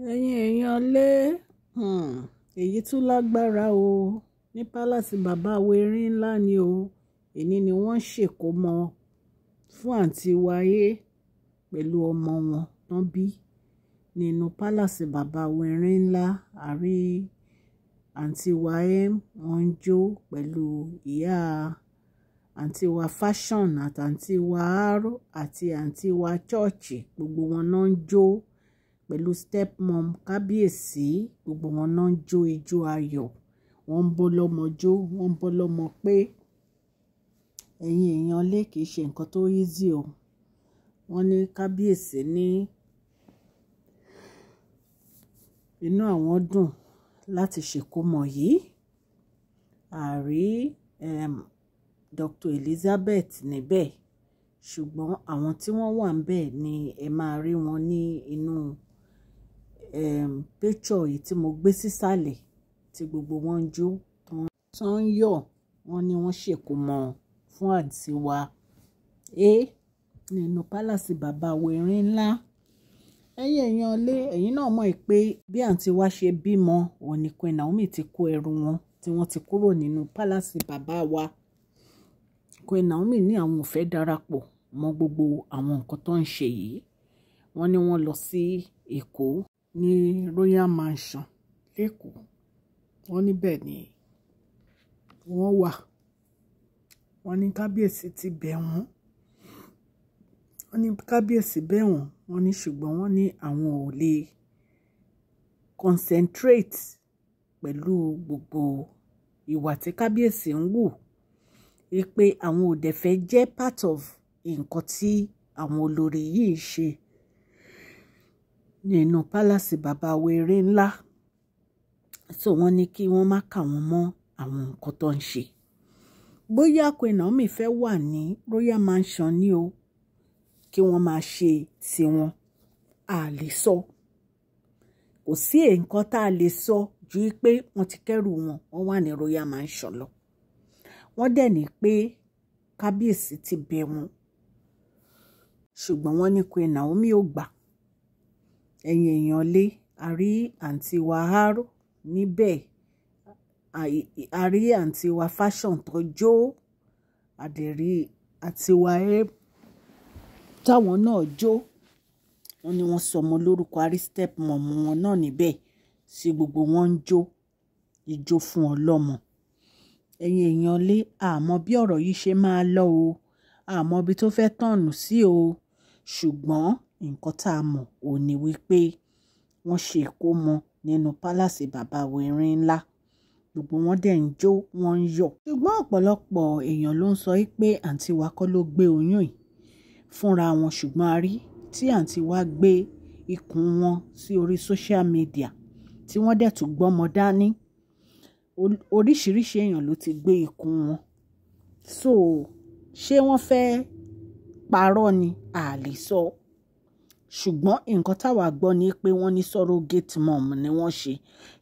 Ẹ̀yin èèyàn lé, èyí tún lágbára o. Ní palace bàbá wa erin ńlá ni o. Èní ni wọ́n ṣèkómọ fún àǹtí wa A pẹ̀lú ọmọ wọn tán bí nínú palace bàbá wa erin ńlá. A rí àǹtí wa M, wọ́n ń jó pẹ̀lú ìyá àǹtí wa Fashion àti àǹtí wa R àti àǹtí wa Church. Gbogbo wọn náà ń jó pẹ̀lú stepmom kábíyèsí. Gbogbo wọn náà ń jó ijó ayọ̀. Wọ́n ń bọ́ lọ́mọ jó, wọ́n ń bọ́ lọ́mọ pé. Ẹ̀yin èèyàn lé, kìí ṣe nǹkan tó easy o. Wọ́n ní kábíyèsí ní inú àwọn dùn láti ṣèkómọ yìí. A rí Dr. Elizabeth níbẹ̀, ṣùgbọ́n àwọn tí wọ́n wà níbẹ̀ ni ẹ máa rí wọn ní inú picture yìí tí mo gbé sísàlẹ̀, tí gbogbo wọn ń jó tán ń yọ̀. Wọ́n ní wọ́n ṣèkómọ fún àǹtí wa A nínú palace bàbá wa erin ńlá. Ẹ̀yin èèyàn lé, ẹ̀yin náà mọ̀ pé bí àǹtí wa ṣe bímọ, òun ni Queen Naomi ti kó ẹrù wọn tí wọ́n ti kúrò nínú palace bàbá wa. Queen Naomi ní àwọn ò fẹ́ darapọ̀ mọ́ gbogbo àwọn nǹkan tó ń ṣe yìí. Wọ́n ní wọ́n lọ sí Èkó ní Royal Mansion l'Ékòó. Wọ́n níbẹ̀ ni wọ́n wà. Wọ́n ní kábíyèsí ti bẹ̀ wọ́n. Wọ́n ní kábíyèsí bẹ̀ wọ́n. Wọ́n ní ṣùgbọ́n wọ́n ní àwọn ò lè concentrate pẹ̀lú gbogbo ìwà tí kábíyèsí ń wù. Wípé àwọn ò dẹ̀ fẹ́ jẹ́ part of nǹkan tí àwọn olórí yìí ń ṣe nínú palace bàbá wa erin ńlá. So wọ́n ní kí wọ́n má kà wọ́n mọ́ àwọn nǹkan tó ń ṣe. Bóyá Queen Naomi fẹ́ wà ní Royal Mansion ní o, kí wọ́n máa ṣe tiwọn, a lè sọ. Kò sí nǹkan tá a lè sọ ju pé wọ́n ti kẹ́rù wọn, wọ́n wà ní Royal Mansion lọ. Wọ́n dẹ̀ ní pé kábíyèsí ti bẹ̀ wọ́n, ṣùgbọ́n wọ́n ní Queen Naomi ò gbà. Ẹ̀yin èèyàn lé, a rí àǹtí wa R níbẹ̀, a rí àǹtí wa Fashion tó jó, a dẹ̀ rí àǹtí wa M táwọn náà jó. Wọ́n ní wọ́n sọ ọmọ lórúkọ, a rí stepmom wọn náà níbẹ̀ sí gbogbo wọn ń jó ijó fún ọlọ́mọ. Ẹ̀yin èèyàn lé, a mọ̀ bí ọ̀rọ̀ yìí ṣe máa lọ o. A mọ̀ bí tó fẹ́ tọ̀nù sí o. Ṣùgbọ́n nǹkan tá a mọ̀ ò ní wípé wọ́n ṣe ìkómọ nínú palace bàbá wa erin ńlá. Gbogbo wọn dẹ̀ ń jó, wọ́n ń yọ̀. Ṣùgbọ́n ọ̀pọ̀lọpọ̀ èèyàn ló ń sọ pé àǹtí wa kọ́ ló gbé oyún yìí fúnra wọn, ṣùgbọ́n a rí tí àǹtí wa gbé ikùn wọn sí orí social media tí wọ́n dẹ̀ tún gbọ́mọ dání. Oríṣiríṣi èèyàn ló ti gbé ikùn wọn. So ṣé wọ́n fẹ́ parọ́ ni? A lè sọ. Ṣùgbọ́n nǹkan táwa gbọ́ ni pé wọ́n ní surrogate mom ni wọ́n ṣe.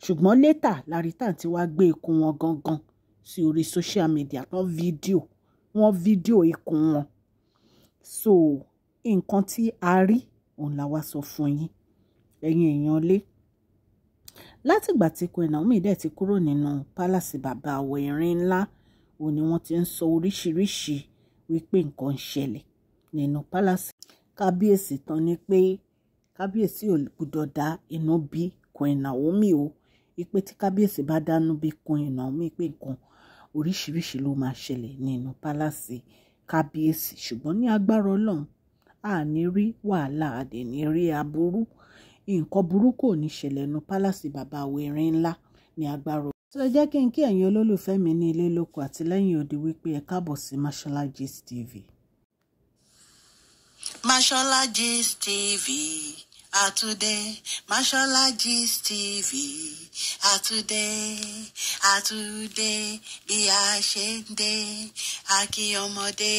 Ṣùgbọ́n later lárí tí àǹtí wa gbé ikùn wọn gangan sí orí social media tán fídíò, wọ́n fídíò ikùn wọn. So nǹkan tí a rí òun la wá sọ fún yín. Ẹ̀yin èèyàn lé. Látìgbà tí Queen Naomi dẹ̀ ti kúrò nínú palace bàbá wa erin ńlá, òun ni wọ́n ti ń sọ oríṣiríṣi wípé nǹkan ń ṣẹlẹ̀ nínú palace. Kábíyèsí tán ní pé kábíyèsí ò gbọdọ̀ dá inú bí Queen Naomi o. Wípé tí kábíyèsí bá dánú bí Queen Naomi, pé nǹkan oríṣiríṣi ló máa ṣẹlẹ̀ nínú palace kábíyèsí. Ṣùgbọ́n ní agbára Ọlọ́run, a ní rí wàhálà, a dẹ̀ ní rí aburú. Nǹkan burúkú ò ní ṣẹlẹ̀ nínú palace bàbá wa erin ńlá ní agbára Ọlọ́run. So ẹ jẹ́ kí n kí ẹ̀yin olólùfẹ́ mi ní ilé lóko àti lẹ́yìn odi wípé ẹ káàbọ̀ sí Mashola Gist TV. Mashola Gist TV àtúndé, Mashola Gist TV àtúndé, àtúndé bí a ṣe ń dé, àkí ọmọdé,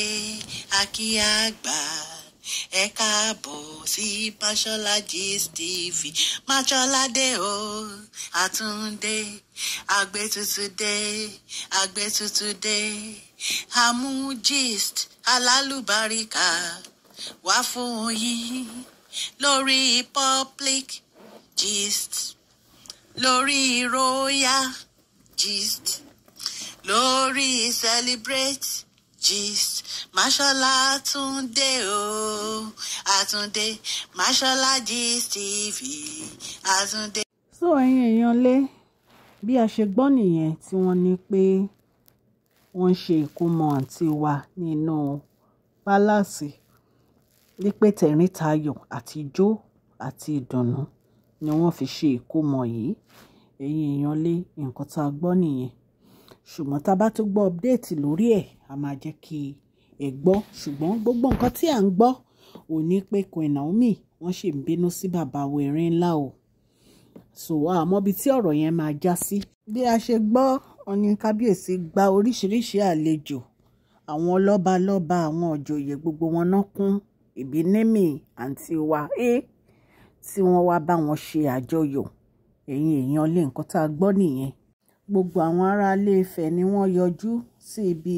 àkí àgbà, ẹ káàbọ̀ sí Mashola Gist TV. Mashola dé o, àtúndé, àgbétutù dé, àgbétutù dé, àmú gist alálùbáríkà wá fún yín lórí public. Gist, lórí Royal Gist, lórí Celebrate Gist. Mashola Túndé o, Àtúndé, Mashola Gist TV, Àtúndé. So ẹ̀yin èèyàn lé, bí a ṣe gbọ́ nìyẹn tí wọ́n ní pé wọ́n ń ṣe ìkómọ àǹtí wa nínú pálásì, ní pé tẹ̀ríntayọ̀ àti ijó àti ìdùnnú ni wọ́n fi ṣe ìkómọ yìí. Ẹ̀yin èèyàn lé, nǹkan tá a gbọ́ nìyẹn. Ṣùgbọ́n tá a bá tún gbọ́ update lórí ẹ̀, a máa jẹ́ kí ẹ gbọ́. Ṣùgbọ́n gbogbo nǹkan tí à ń gbọ́ ò ní pé Queen Naomi wọ́n ṣì ń bínú sí bàbá Erin Ńlá o. So àmọ́ ibi tí ọ̀rọ̀ yẹn máa já sí. Bí a ṣe gbọ́, wọ́n ní kábíyèsí gba oríṣiríṣi àlejò, àwọn lọ́balọ́ba, àwọn òjòyè, gbogbo wọn náà kún ìbí némì àǹtí wa tí wọ́n wá bá wọn ṣe àjọyọ̀. Ẹ̀yin èèyàn lé, nǹkan tá a gbọ́ nìyẹn. Gbogbo àwọn ará ilé Ifẹ̀ ni wọ́n yọjú sí ibi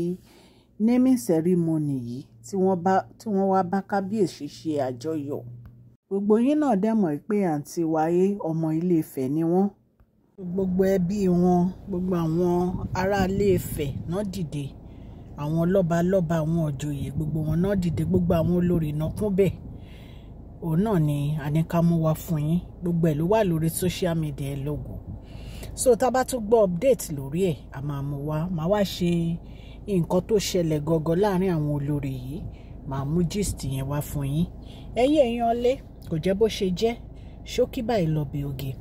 naming ceremony yìí tí wọ́n wá bá kábíyèsí ṣe àjọyọ̀. Gbogbo yín náà dẹ̀ mọ̀ pé àǹtí wa ọmọ ilé Ifẹ̀ ni wọ́n. Gbogbo ẹbí wọn, gbogbo àwọn ará ilé Ifẹ̀ náà dìde, àwọn lọ́balọ́ba, àwọn òjòyè, gbogbo wọn náà dìde, gbogbo àwọn olórí náà kún bẹ́ẹ̀. Òun náà ni àníkà mú wá fún yín. Gbogbo ẹ̀ ló wà lórí social media ẹ lọ́gùn. So tá a bá tún gbọ́ update lórí ẹ̀, a máa mú wá, máa wá ṣe nǹkan tó ṣẹlẹ̀ gọ́gọ́ láàrin àwọn olórí yìí, máa mú gist yẹn wá fún yín. Ẹ̀yin èèyàn lé, kò jẹ́ bó ṣe jẹ́, ṣókí báyìí lọ bí oge.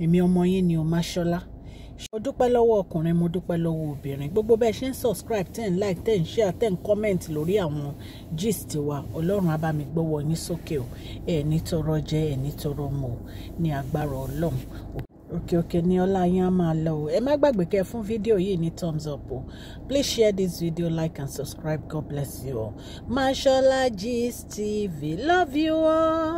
Èmi ọmọ yín ni o, Mashola. Mo dúpẹ́ lọ́wọ́ ọkùnrin, mo dúpẹ́ lọ́wọ́ obìnrin. Gbogbo bẹ́ẹ̀ ṣe ń subscribe, ten like, ten share, ten comment lórí àwọn gist wa. Ọlọ́run á bá mi gbọ́wọ́ yín sókè o. Ẹ ní tọrọ jẹ, ẹ ní tọrọ mu o, ní agbára Ọlọ́run. Òkè òkè ni ọlá yín á máa lọ o. Ẹ má gbàgbé kẹ́ fún fídíò yìí ní thumbs up o. Please share this video, like and subscribe. God bless you all. Mashola Gist TV. Love you all.